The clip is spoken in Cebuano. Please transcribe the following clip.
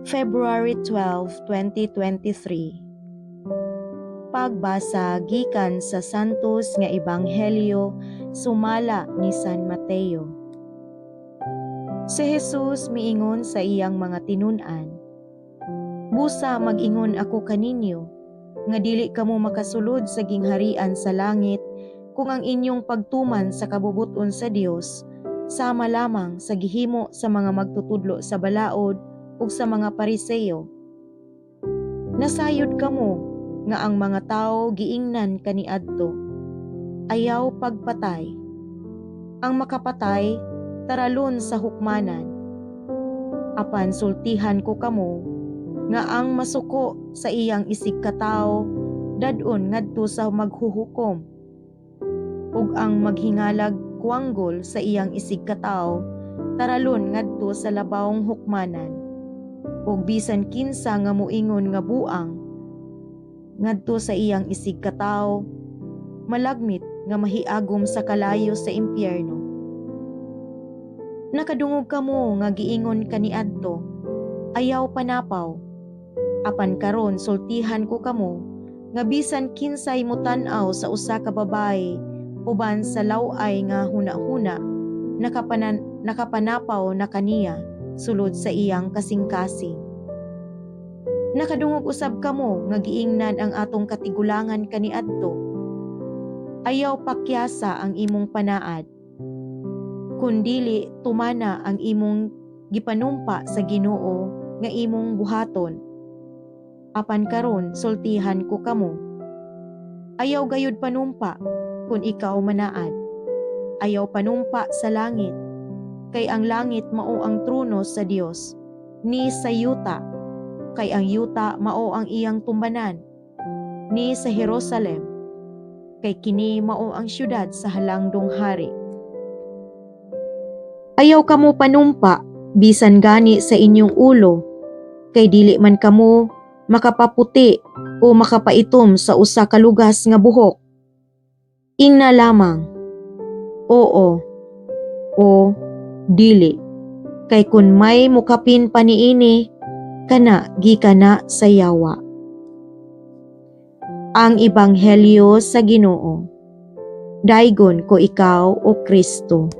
February 12, 2023. Pagbasa gikan sa Santos nga Ebanghelyo sumala ni San Mateo. Si Jesus miingon sa iyang mga tinun-an, "Busa mag-ingon ako kaninyo nga dili kamo makasulod sa gingharian sa langit kung ang inyong pagtuman sa kabubut-on sa Dios sama lamang sa gihimo sa mga magtutudlo sa balaod ug sa mga Pariseo. Nasayod kamo nga ang mga tawo giingnan kaniadto, 'Ayaw pagpatay. Ang makapatay taralon sa hukmanan.' Apan sultihan ko kamo nga ang masuko sa iyang isigkatawo dad-on ngadto sa maghuhukom. Ug ang maghingalag kuwanggol sa iyang isigkatawo taralon ngadto sa labawng hukmanan. Ug bisan kinsa nga moingon nga buang ngadto sa iyang isigkatawo, malagmit nga mahiagom sa kalayo sa impyerno. Nakadungog kamo nga giingon kaniadto, 'Ayaw panapaw.' Apan karon sultihan ko kamo nga bisan kinsay motan-aw sa usa ka babaye uban sa law-ay nga hunahuna, nakapanapaw na kaniya sulod sa iyang kasing-kasing. Nakadungog usab kamo nga giingnan ang atong katigulangan kaniadto, 'Ayaw pakyasa ang imong panaad. Kun dili, tumana ang imong gipanumpa sa Ginoo nga imong buhaton.' Apan karon sultihan ko kamo, ayaw gayud panumpa kung ikaw manaad. Ayaw panumpa sa langit, kay ang langit mao ang trono sa Dios, ni sa yuta, kay ang yuta mao ang iyang tumbanan, ni sa Jerusalem, kay kini mao ang syudad sa halangdong hari. Ayaw kamo panumpa bisan gani sa inyong ulo, kay dili man kamo makapaputi o makapaitom sa usa ka lugas nga buhok. Ingna lamang, 'Oo' o 'Dili,' kay kun may mokapin pa niini, kana gikan na sa yawa." Ang Ebanghelyo sa Ginoo. Daygon ko ikaw, O Kristo.